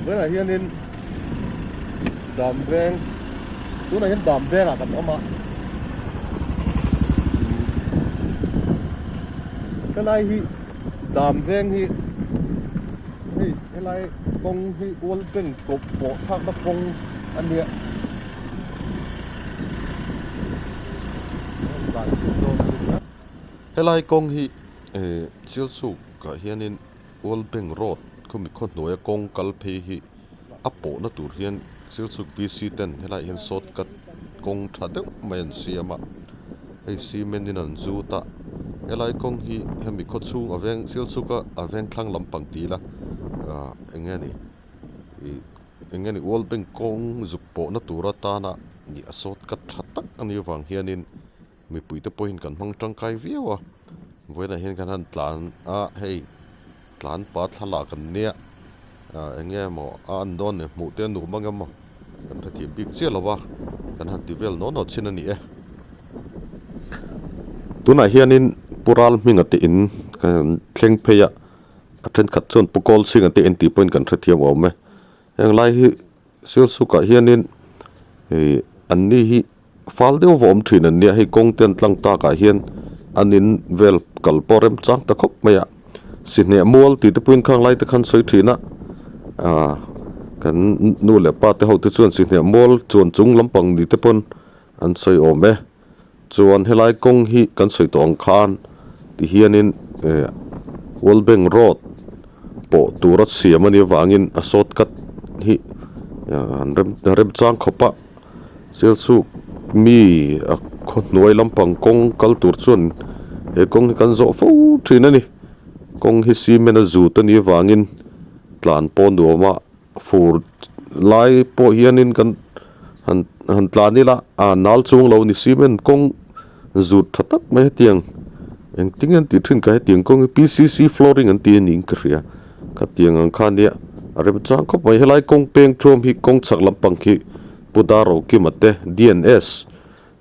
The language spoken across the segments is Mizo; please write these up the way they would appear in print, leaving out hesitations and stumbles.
Tunah hianin Damveng tunah hian Damvengah kan awm a helai hi Damveng hi hei helai kawng hi World Bank kawp pawh thlakna kawng a nia. Helai kawng hi eh Sialsuk ah hianin World Bank Road khawmi khaw hnuaia kawng kal phei hi a pawhna tur hian Sialsuk VC ten helaiah hian shortcut kawng tha deuh mai an siam a hei cement in an zut a helai kawng hi hemi khaw chhung a veng Sialsuk a a veng thlang lampang ti ila ah eng nge ni ih eng nge ni World Bank kawng zuk pawhna tur atana ih a shortcut tha tak a nih avang hianin. Mipuite pawhin kan hmang tangkai viau a, vawiinah hian kan han tlan a, hei tlan pa thlalak an nia, ah eng nge maw a an dawn leh hmuh te a nuam ang em maw kan hrethiam bik chiah lo a, kan han ti vel naw naw chin a ni e. Tunah hianin Pu Ral hminga te in kan thleng phei a, a thenkhat chuan Pu Kawl Singa te in tih pawhin kan hrethiam awm e, heng lai hi Sialsukah hianin ih an ni hi fal deuh va awm thin an nia hei kawng te an tlang takah hian an in vel kal pawh remchang ta khawp mai a sihneh mual tih te pawhin khang lai te khan sawi thin a ah kan nu leh pa te ho te chuan sihneh mual chuan chung lampang ni te pawn an sawi awm e chuan helai kawng hi kan sawi tawh ang khan ti hianin eh world bank road pawh tura siam a nih avangin a shortcut hi an rem remchang khawp a. Sialsuk mi a khaw hnuai lampang kawng kal tur chuan he kawng hi kan zawh fo thin a ni. Kawng hi cement a zut a nih avangin tlan pawh nuam a fur lai pawh hianin kan han han tlan ila a nal chung lo a ni cement kawng zut tha tak mai hetiang engtin nge an tih thin ka hetiang kawng hi P C C flooring an ti a niin ka hria khatiang ang kha nia a remchang khawp mai helai kawng peng thuam hi kawng chhak lampang khi Pu Darokima te D N S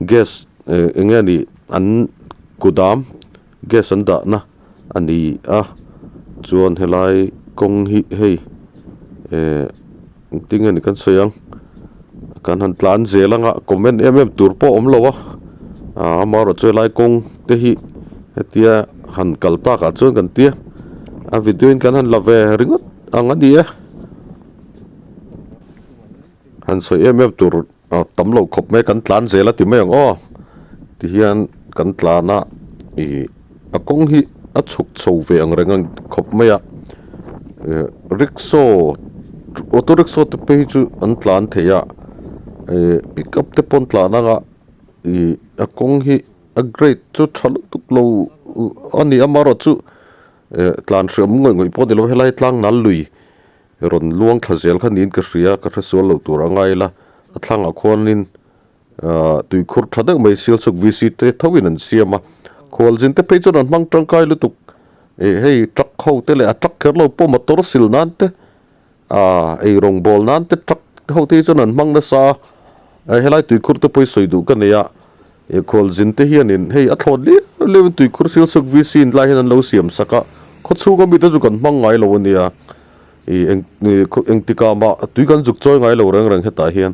gas eh eng nge ni an kudam gas an dahna a ni a chuan helai kawng hi hei eh engtin nge ni kan sawi ang kan han tlan zel anga comment em em tur pawh a awm lo a ah amaherawhchu helai kawng te hi hetia han kal takah chuan kan tia a video in kan han la ve ringawt ang a ni e. Han sawi em em tur tam loh khawp mai kan tlan zel a ti mai ang aw tihian kan tlan a ih a kawng hi a chhuk chho ve ang reng ang khawp mai a eh rickshaw auto rickshaw te phei chu an tlan thei a eh pickup te pawh an tlan ang a ih a kawng hi a grade chu tha lutuk lo a ni amaherawhchu eh tlan hriam ngawih ngawih pawh a ni lo helai tlang nal lui. Rawn luang thla zel kha niin ka hria, ka hre sual loh tur a ngai la, a thlangah khuanin ahh tuikhur tha deuh mai Sialsuk VC te thoin an siam a, khualzin te phei chuan an hmang tangkai lutuk, ih hei truck ho te leh a truck kher lo pawh motor sil nan te ahh eirawng bawl nan te truck ho te hi chuan an hmang nasa a, eh helai tuikhur te pawh hi sawi duh ka nei a, ih khualzin te hianin hei a thlawt liau liauin tuikhur Sialsuk VC in lai hian an lo siam sak a, khawchhunga mite chu kan hmang ngai lo a nia. Ih eng ih engtikah mah tui kan zuk chawi ngai lo reng reng hetah hian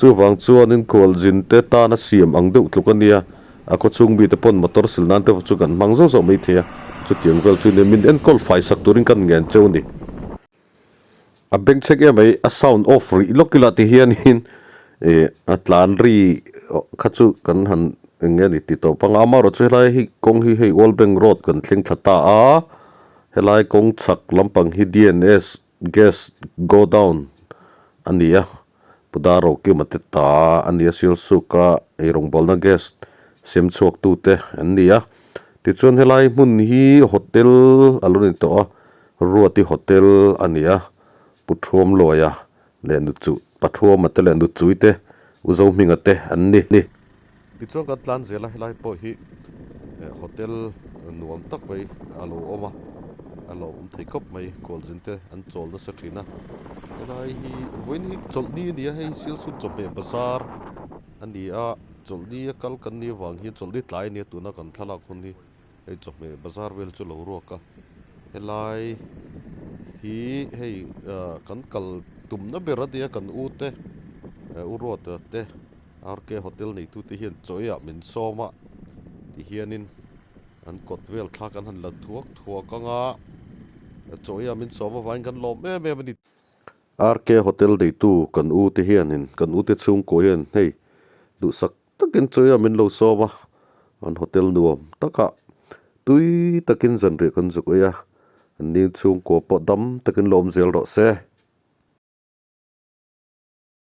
chuvang chuanin khualzin te tana siam ang deuh tluk a nia a khawchhung mite pawn motor sil nan te pawh chu kan hmang zawk zawk mai thei a chutiang vel chu nia min enkawl fai sak turin kan ngen cheu a ni. A beng chhek em mai a sound off rih lawk ila ti hianin ih a tlan ri kha chu kan han eng nge ni ti tawp ang a amaherawhchu helai hi kawng hi hei World Bank road kan thleng thla ta a. Helai kawng chhak lampang hi DNS gas go down a ni a, Pu Darokima te ta a ni a, Sialsuka eirawngbawlna gas sem chhuak tute an ni a. Tichuan helai hmun hi hotel a lo ni tawh a, Ruati hotel a ni a, Pu Thuamluaia leh Nuchu Pathuama te leh Nuchui te, U Zohminga te an ni. Tichuan kan tlan zel a, helai pawh hi hotel nuam tak mai a lo awm a, a lo awm thei khawp mai, khualzin te an chawl nasa thin a, helai hi vawiin hi chawlhni a ni a, hei Sialsuk chawhmeh bazar a ni a, chawlhni a kal kan nih avang hian chawlhni tlai a nia tuna kan thlalak hun hi hei chawhmeh bazar vel chu lo ruak a, helai hi hei ah kan kal. tumna ber a nia kan u te u Ruata te RK hotel neitute hian chaw eiah min sawm a tihianin an kawt vel thla kan han la thuak thuak ang a chaw eiah min sawm avangin kan lawm em em a ni. RK hotel neitu kan u te hianin kan u te chhungkua hian hei duhsak takin chaw eiah min lo sawm a an hotel nuam takah tui takin zanriah kan zuk ei a an ning chhungkua pawh dam takin lawm zel rawh se.